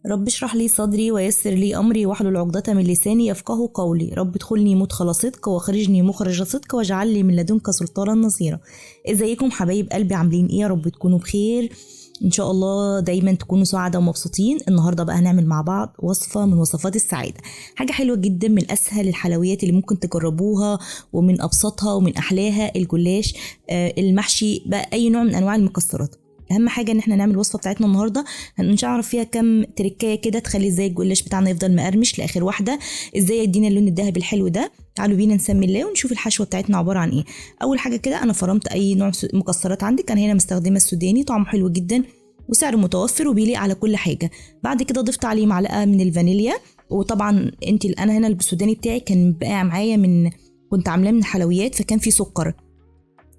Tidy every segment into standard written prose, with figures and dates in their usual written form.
رب اشرح لي صدري ويسر لي أمري واحلل عقدة من لساني يفقه قولي. رب ادخلني مدخل صدق واخرجني مخرج صدق واجعل لي من لدنك سلطانا نصيرا. ازيكم حبايب قلبي، عاملين ايه؟ يا رب تكونوا بخير ان شاء الله، دايما تكونوا سعداء ومبسوطين. النهارده بقى هنعمل مع بعض وصفه من وصفات السعادة، حاجة حلوة جدا، من اسهل الحلويات اللي ممكن تجربوها ومن ابسطها ومن احلاها، الجلاش، المحشي، بقى اي نوع من انواع المكسرات. اهم حاجة ان احنا نعمل الوصفة بتاعتنا النهارده هنعرف فيها كام تركايه كده تخلي ازاي الجلاش بتاعنا يفضل مقرمش لاخر واحدة، ازاي يدينا اللون الذهبي الحلو ده. تعالوا بينا نسمي الله ونشوف الحشوه بتاعتنا عبارة عن ايه. اول حاجة كده انا فرمت اي نوع مكسرات عندك، انا هنا مستخدمة السوداني، طعمه حلو جدا وسعره متوفر وبيليق على كل حاجة. بعد كده ضفت عليه معلقه من الفانيليا، وطبعا انت انا هنا السوداني بتاعي كان بقى معايا من كنت عاملاه من حلويات فكان فيه سكر.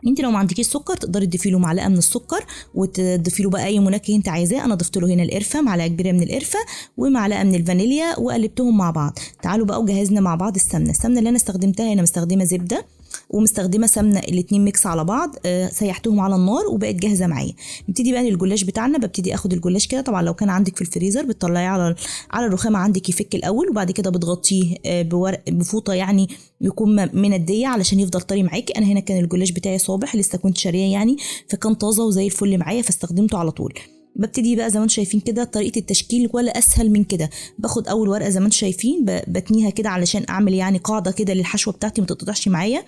انت لو ما عندكيش سكر تقدري تضيفي له معلقه من السكر وتضيفي له بقى اي منكه انت عايزاه. انا ضفت له هنا القرفه، معلقه كبيرة من القرفه ومعلقة من الفانيليا، وقلبتهم مع بعض. تعالوا بقى وجهزنا مع بعض السمنة. السمنة اللي انا استخدمتها هنا مستخدمة زبدة ومستخدمه سمنه، الاتنين mix على بعض، سيحتهم على النار وبقت جاهزة معايا. نبتدي بقى الجلاش بتاعنا. ببتدي اخد الجلاش كده، طبعا لو كان عندك في الفريزر بتطلعيه على الرخامه عندك يفك الاول، وبعد كده بتغطيه بورق بفوطه يعني يكون منديه علشان يفضل طري معاكي. انا هنا كان الجلاش بتاعي صابح، لسه كنت شاريه يعني، فكان طازة وزي الفل معايا فاستخدمته على طول. ببتدي بقى زي ما انتم شايفين كده طريقه التشكيل ولا اسهل من كده. باخد اول ورقة زي ما انتم شايفين بتنيها كده علشان اعمل يعني قاعدة كده للحشوه بتاعتي ما تتقطعش معايا.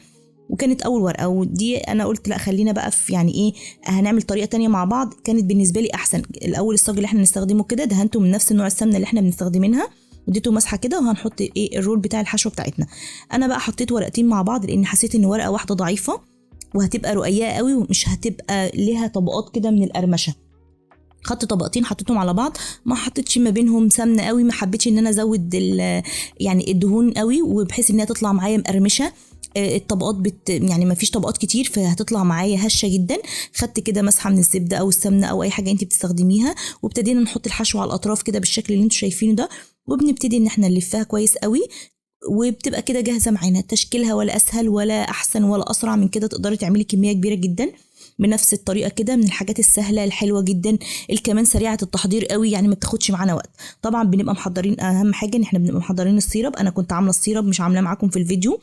وكانت اول ورقة، ودي انا قلت لا خلينا بقى في يعني ايه هنعمل طريقه تانية مع بعض، كانت بالنسبة لي احسن. الاول الصاج اللي احنا بنستخدمه كده دهنته من نفس النوع السمنة اللي احنا بنستخدمينها، وديته مسحه كده، وهنحط ايه الرول بتاع الحشوه بتاعتنا. انا بقى حطيت ورقتين مع بعض لان حسيت ان ورقة واحدة ضعيفة وهتبقى رقيقه قوي ومش هتبقى ليها طبقات كده من القرمشه. خدت طبقتين حطيتهم على بعض، ما حطيتش ما بينهم سمنه قوي، ما حبيتش ان انا ازود يعني الدهون قوي، وبحيث انها تطلع معايا مقرمشه. الطبقات يعني ما فيش طبقات كتير فهتطلع معايا هشه جدا. خدت كده مسحه من الزبدة او السمنة او اي حاجة انت بتستخدميها، وابتدينا نحط الحشو على الاطراف كده بالشكل اللي انتوا شايفينه ده، وبنبتدي ان احنا نلفها كويس قوي، وبتبقى كده جاهزة معانا. تشكيلها ولا اسهل ولا احسن ولا اسرع من كده، تقدري تعملي كمية كبيرة جدا بنفس الطريقة كده. من الحاجات السهلة الحلوة جدا، الكمان سريعة التحضير قوي، يعني ما بتاخدش معانا وقت. طبعا بنبقى محضرين، اهم حاجة ان احنا بنبقى محضرين ال syrup. انا كنت عامله ال syrup مش عاملاه معاكم في الفيديو.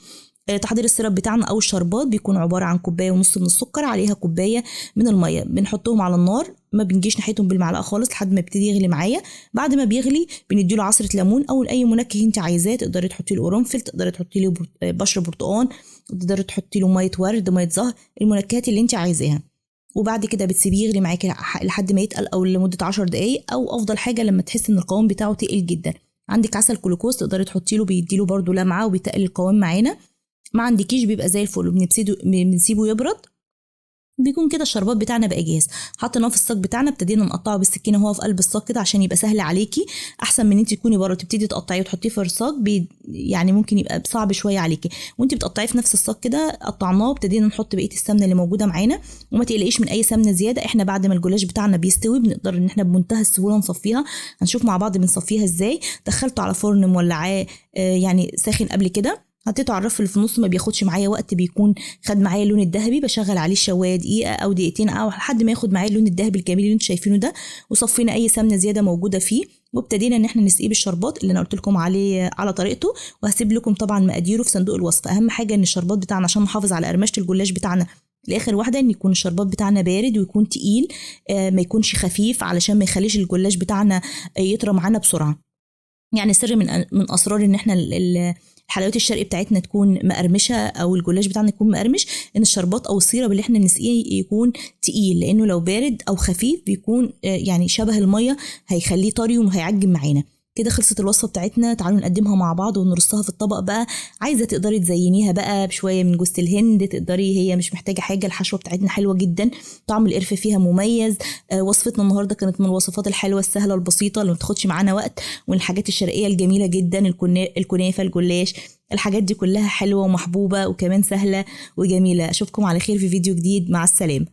تحضير ال syrup بتاعنا او الشربات بيكون عبارة عن كوباية ونص من السكر عليها كوباية من المية، بنحطهم على النار، ما بنجيش ناحيتهم بالمعلقه خالص لحد ما يبتدي يغلي معايا. بعد ما بيغلي بنديله عصره ليمون او اي منكه انت عايزاه، تقدري تحطي له قرنفل، تقدري تحطي له بشر برتقان، تقدري تحطي له مية ورد، مية زهر، المنكهات اللي انت عايزاها. وبعد كده بتسيبيه يغلي معاكي لحد ما يتقل او لمدة 10 دقائق، او افضل حاجة لما تحس ان القوام بتاعه تقل جدا. عندك عسل كلوكوز تقدري تحطي له، بيديله برده لمعة وبيتقل القوام معانا. ما عندكيش بيبقى زي الفل، وبنسيبه يبرد، بيكون كده الشربات بتاعنا بقى جاهز. حطيناه في الصاج بتاعنا، ابتدينا نقطعه بالسكينة وهو في قلب الصاج كده عشان يبقى سهل عليكي، احسن من انت تكوني بره تبتدي تقطعيه وتحطيه في الصاج، يعني ممكن يبقى صعب شوية عليكي. وانت بتقطعيه في نفس الصاج كده قطعناه، وابتدينا نحط بقية السمنة اللي موجودة معانا. وما تقلقيش من اي سمنه زيادة، احنا بعد ما الجلاش بتاعنا بيستوي بنقدر ان احنا بمنتهى السهولة نصفيها. هنشوف مع بعض بنصفيها ازاي. دخلته على فرن مولعاه يعني ساخن قبل كده، حطيته على الرف اللي في النص، ما بياخدش معايا وقت، بيكون خد معايا اللون الذهبي. بشغل عليه الشوايه دقيقة او دقيقتين او لحد ما ياخد معايا اللون الذهبي الجميل اللي انتم شايفينه ده. وصفينا اي سمنه زيادة موجودة فيه، وابتدينا ان احنا نسقيه بالشربات اللي انا قلت لكم عليه على طريقته، وهسيب لكم طبعا مقاديره في صندوق الوصف. اهم حاجة ان الشربات بتاعنا عشان نحافظ على قرمشه الجلاش بتاعنا لاخر واحدة، ان يكون الشربات بتاعنا بارد ويكون تقيل، ما يكونش خفيف علشان ما يخليش الجلاش بتاعنا يطرى معانا بسرعة. يعني سر من اسرار ان احنا الحلويات الشرقي بتاعتنا تكون مقرمشه او الجلاش بتاعنا يكون مقرمش، ان الشربات او ال syrup اللي احنا بنسقيه يكون تقيل، لانه لو بارد او خفيف بيكون يعني شبه المية، هيخليه طري وهيعجن معانا. كده خلصت الوصفة بتاعتنا، تعالوا نقدمها مع بعض ونرصها في الطبق بقى. عايزه تقدري تزينيها بقى بشوية من جوز الهند، تقدري، هي مش محتاجه حاجة، الحشوه بتاعتنا حلوة جدا، طعم القرفه فيها مميز. وصفتنا النهارده كانت من الوصفات الحلوة السهلة البسيطة اللي ما بتاخدش معانا وقت، ومن الحاجات الشرقية الجميلة جدا، الكنافه، الجلاش، الحاجات دي كلها حلوة ومحبوبه وكمان سهلة وجميلة. اشوفكم على خير في فيديو جديد، مع السلامة.